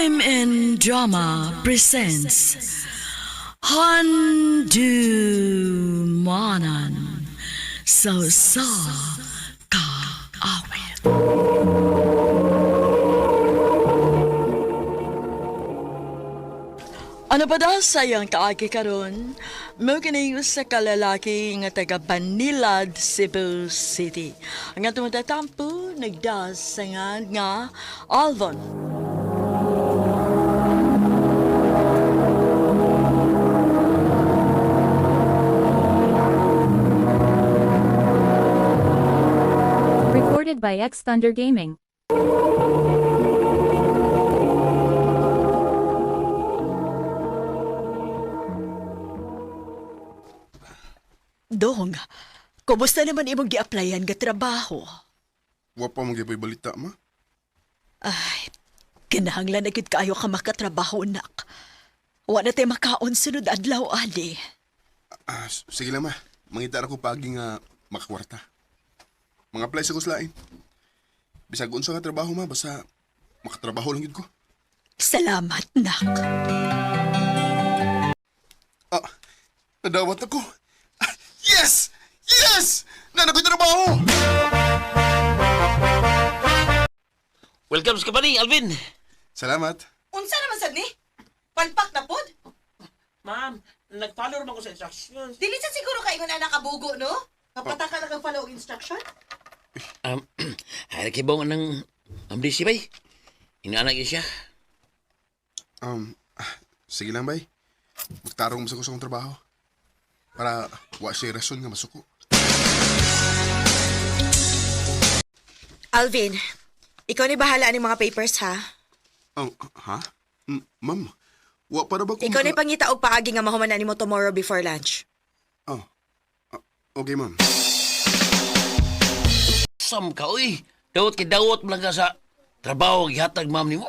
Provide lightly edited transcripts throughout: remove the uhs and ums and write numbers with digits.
MN Drama presents Handu Manan So Sa Ka Awit. Ano pa daw sayang kaagi karon? Mo kining usa ka lalaki nga taga Banilad, Cebu City. Ang atong tatampo nagdas sa nga nga Alvon. Recorded by X Thunder Gaming. Dong, kumusta naman imong gi-applyan nga trabaho? Wa pa mong gipoy balita, ma. Ay, kinahanglan na gyud kaayo ka makatrabaho, nak. Wa na tay makaon sunod adlaw, ali. Ah, sige lang, ma. Mangita ra ko paagi nga makakwarta. Mga apply sa kuslain. Bisag unsa nga trabaho, ma, basta makatrabaho lang gyud ko. Salamat, nak. Ah, nadawat ako. Ah, yes! Yes! Nana ko'y trabaho! Welcome sa company, Alvin. Salamat. Unsa naman sad ni? Palpak na pod? Ma'am, nag-follow naman ko sa instructions. Dili sa siguro kaingon anak kabugo, no? Kapataka lang kag follow og instruction. Ay, kibong ng amdisi bay. Inaanak niya siya. Um, ah, sige lang, bay. Magtarong mo sa ko sa akong trabaho. Para wa siya rason nga masuko. Alvin, ikaw ni bahala ani mga papers ha. Oh, ha? Ma'am, wa para ba ko Ikaw ni pangita og paagi nga mahuman ani mo tomorrow before lunch. Oh, ah, okay, ma'am. Sam ka, uy. Dawat kay dawat mo lang ka sa trabaho gihatag ma'am nimo.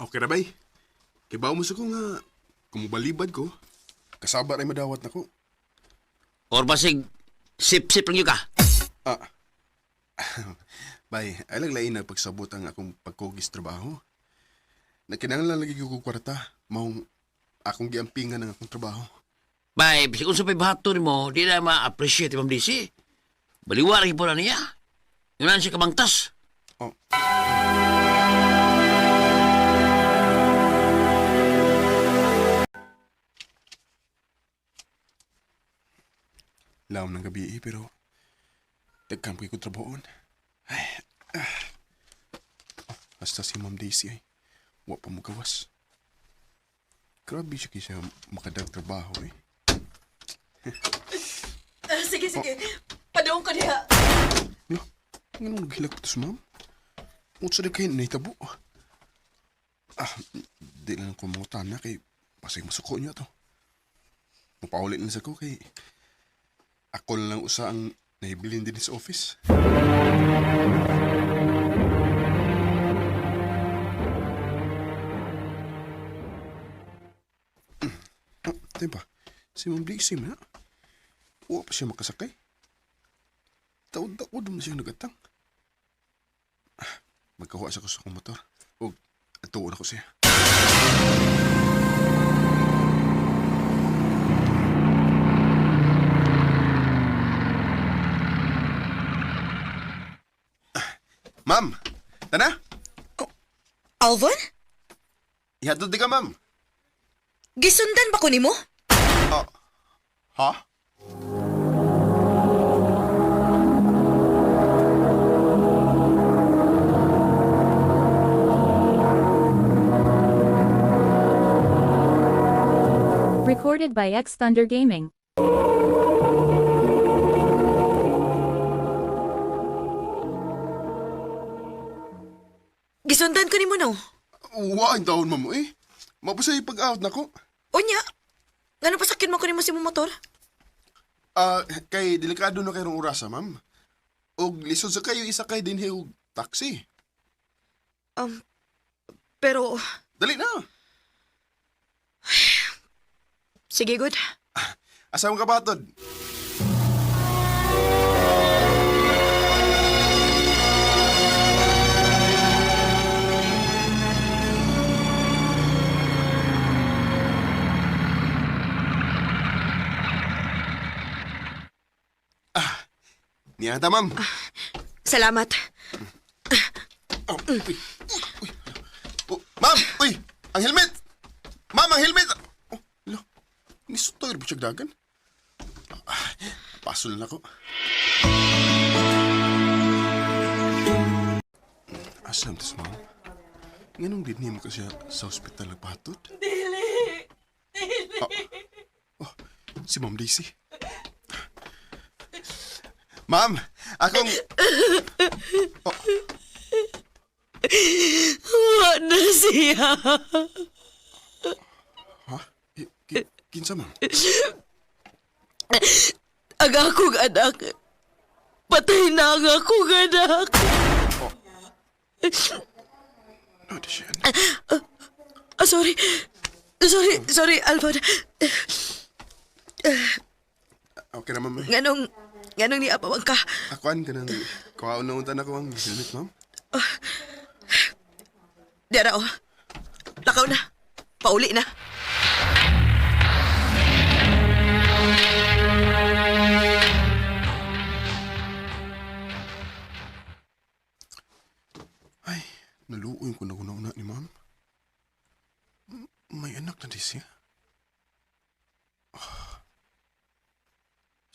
Okay ra bay. Kibaw mo sa ko nga kumubalibad ko. Kasaba ray madawat nako. Or basig, sip-sip lang yun ka. Ah. Bay, ay lang lain na pagsabot ang akong pagkugis trabaho. Nakinahanglan lagi ko kwarta, maong akong giampingan ang akong trabaho. Bay, bisag unsa pa'y bahato nimo, di na ma-appreciate ni Ma'am DC. Baliwa rin po na niya. Yun siya kamangtas. Oh. Laom ng gabi eh, pero dagkan pa ko trabahoon. Ay, ah. Oh, hasta si Ma'am Daisy ay. Wa pa mo gawas. Grabe siya kaysa makadag trabaho eh. Ah, sige, sige. Padung ko diha. Ya, nganong naghilak pa to si ma'am? Unsa na kayo nahitabo? Ah, di lang ko mangutan na kay pasig masuko niya to. Mapaulit na sa ko kay ako na lang usa ang nahibilin din sa office. Ah, diba? Si Ma'am Daisy man na. Wa pa siya makasakay. Taod-taod man siya nagatang. Ah, magkahuwa sa ko sa akong motor. O, atuon ako siya. Ah, ma'am! Tana! Alvin? Ihatod di ka, ma'am. Gisundan ba ko nimo? Ah, ha? Recorded by X Thunder Gaming. Gisundan ko nimo no. Wa ang taon, ma'am, eh. Mapasay pag-out na ko. Unya. Ngano pasakyon man ko nimo si imong motor? Ah, kay delikado na kayong orasa, ma'am. Og lisod sa kayo isakay din og taxi. Um pero Dali na. sige good. Asa mo ka batod? Niya ta, ma'am. Salamat. Oh, uy, uy, uy. Oh, ma'am, uy, ang helmet! Ma'am, ang helmet! Oh, lo, nisutoy ba siya dagan? Ah, pasol na ko. Aslam tas, ma'am. Nganong di mo kasi sa ospital nagpahatod? Dili! Dili! Oh, si Ma'am Daisy. Ma'am, akong... Wa na siya. Ha? Kinsa, ma'am? Ang akong anak. Patay na ang akong anak. No, di siya. Ah, sorry. Sorry, sorry, Alvon. Okay na, ma'am. Eh. Nganong niapawang ka? Akuan ka nang... Kuhaon na unta na ko ang helmet, ma'am. Dara, oh. Lakaw na. Pauli na. Ay, naluoy ko na una ni ma'am. May anak na di siya. Ah.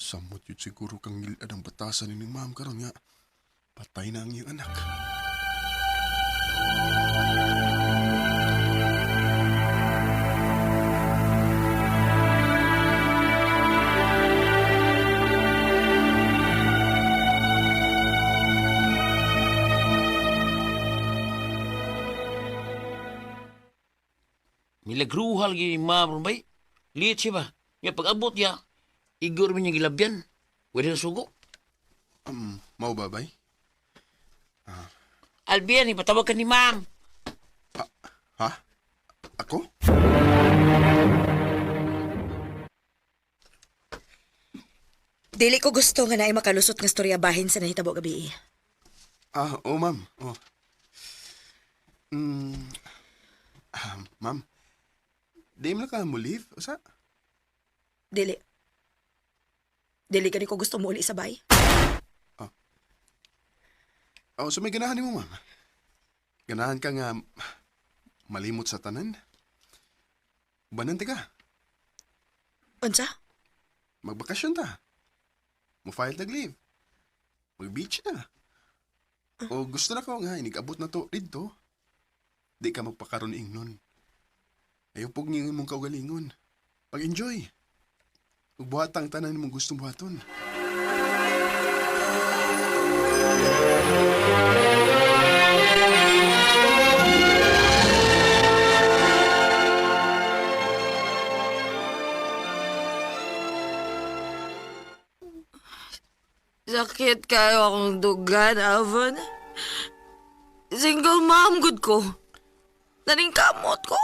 Samot yun siguro kang ngilad ang batasan ni ma'am karon nga. Patay na ang iyang anak. Milagruhal gini ma'am ron bay. Liit siya ba? Nga pag-abot niya, igor mi niya gilabyan. Pwede na sugo. Mau ba, bay? Albian, ipatawag ka ni ma'am. Ha? Ako? Dili ko gusto nga naay makalusot nga storya bahin sa nahitabo gabi. Ah, oh, ma'am. Oh. Ma'am. Di mo na ka mo leave, usa? Dili. Dili gani ko gusto muuli sa bay. Oh, so may ganahan nimo, ma'am. Ganahan ka nga malimot sa tanan. Ubanan ka. Unsa? Magbakasyon ta. Mo-file tag leave. Mag-beach na. O gusto na ko nga, inigabot na to dito. Di ka magpakaroon ingnon. Ayaw pog niyo imong kaugalingon. Pag-enjoy. Ug buhat ang tanan imong gustong buhaton. Sakit kayo akong dugan, Alvin. Single mom good ko. Naning kamot ko.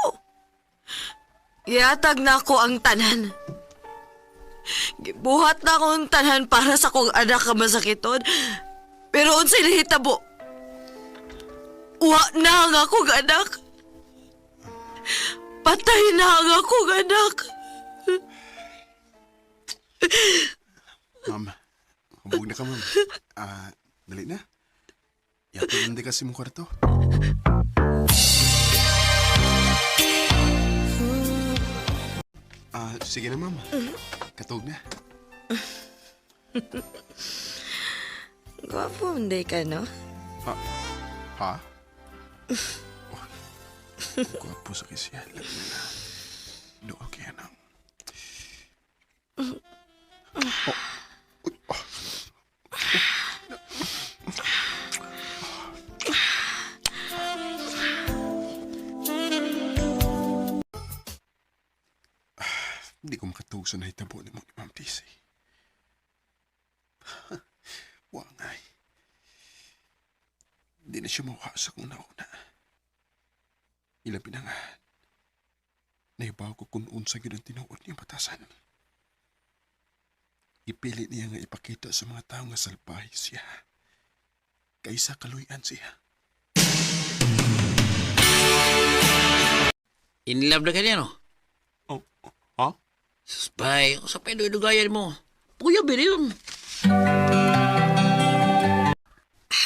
Gihatag na ako ang tanan. Gibuhat na ako ang tanan para sa kong anak ka masakiton. Pero unsay nahitabo? Wa na ang akong anak. Patay na ang akong anak. Ma'am, hubog na ka, ma'am. Ah, dali na. Yatod hindi kasi mong kwarto. Ah, sige na, ma'am. Katog na. Gwapo, hindi ka, no? Ha? Ha? Oh, gwapo sa kisiya. Labi na. Doon kaya na. Oh. Uy, oh. Ah, hindi ko makatug sa nahitabo ni mo ni Ma'am Daisy. Wa nga eh. Di na siya mawasa kung nauna. Ilabi na nga. Naibaw ko kung unsa gyud ang tinuod niyang batasan. Ipili niya nga ipakita sa mga tao nga salbahe siya. Kaysa kaluyan siya. In love na ka niya, no? Oh, ha? Sus, bay, sa pa idugayan mo. Puya, yun.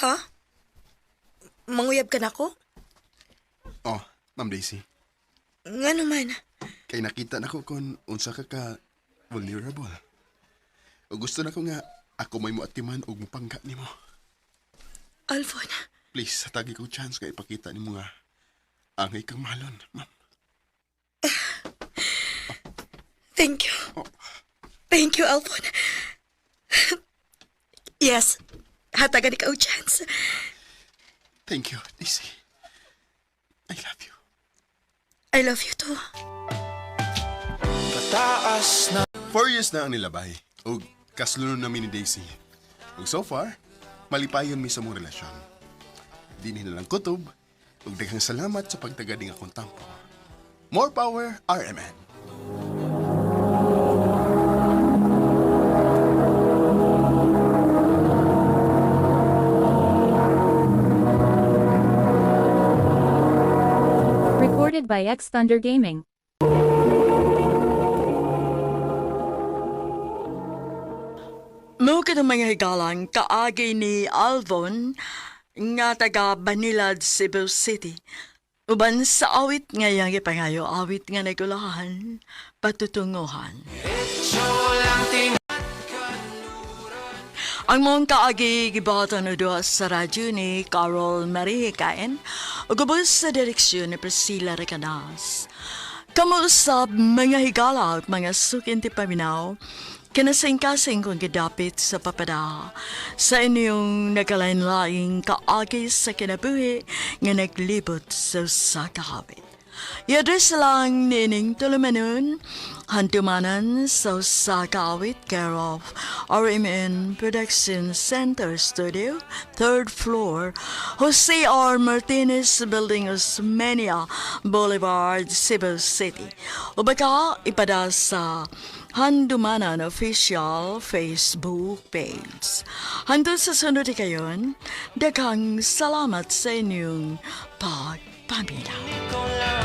Ha? Manguyab ka na ko? Oh, Ma'am Daisy. Nga naman. Kay nakita nako kung unsa ka ka vulnerable. O gusto nako nga ako may moatiman og mupangga nimo. Alvon, Please, hatagi ko chance nga ipakita nimo nga angay kang mahalon, ma'am. Thank you. Oh. Thank you, Alvon. Yes, hatagan ikaw chance. Thank you, Daisy. I love you. I love you too. 4 years na ang nilabay. Og kaslunon namin ni Daisy. Ug so far, malipayon mi sa mong relasyon. Di na lang kutob. Ug daghang salamat sa pagtagad ning akong tampo. More power, RMN. Recorded by X Thunder Gaming. Mao kadtong mga higalang kaagi ni Alvon nga taga Banilad, Cebu City. Uban sa awit nga iyang gipangayo, awit nga nagulahan, patutunguhan. Ang mong kaagi gibatan o duha sa radyo ni Carol Marie Hikain ug ubos sa direksyon ni Priscilla Recanas. Kamuusab mga higala at mga sukinti paminaw, kinasing-kasing kong gidapit sa papada sa inyong nagalain-laing kaagi sa kinabuhi nga naglibot sa usa ka hawit. I-address lang nining tulumanon, handumanan sa usa ka awit, care of RMN Production Center Studio, third floor, Jose R. Martinez Building, Osmeña Boulevard, Cebu City. O baka ipada sa Handumanan Official Facebook page. Hangtod sa sunod kayon, daghang salamat sa inyong pagpaminaw.